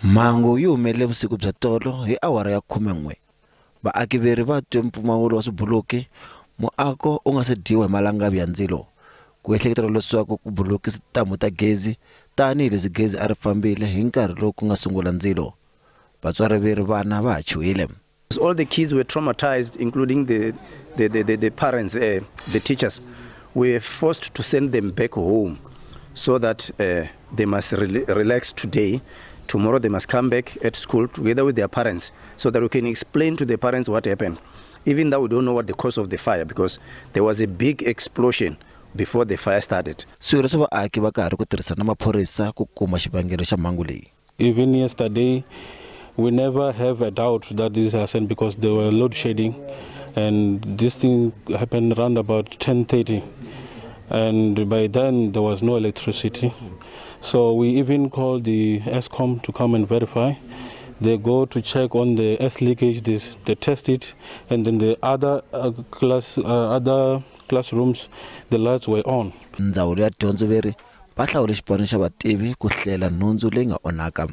Mhangu yi humelele vusiku bya tolo hi awara ya 11. Vaaki veri va twe mpfumawulo wa swibuluki, muako u nga se dyiwa hi malangavi ya ndzilo. Ku ehleketeriwa leswaku ku buluke tintambu ta gezi tanihileswi gezi a ri fambile hi nkarhi lowu ku nga sungula ndzilo. Vatswari veri vana va ha chuhile. All the kids were traumatized, including the parents, the teachers. We were forced to send them back home so that they must relax today. Tomorrow they must come back at school together with their parents so that we can explain to the parents what happened. Even though we don't know what the cause of the fire, because there was a big explosion before the fire started. Swirho swa vaaki va karhi ku tirhisana na maphorisa ku kuma xivangelo xa mhangu leyi. Even yesterday, we never have a doubt that this happened because they were load shedding, and this thing happened around about 10:30, and by then there was no electricity. So we even called the Eskom to come and verify. They go to check on the earth leakage, they test it, and then the other other classrooms, the lights were on. Ndzawulo ya dyondzo veri va hlawule xipano xa vativi ku hlela nhundzu leyi nga onhaka.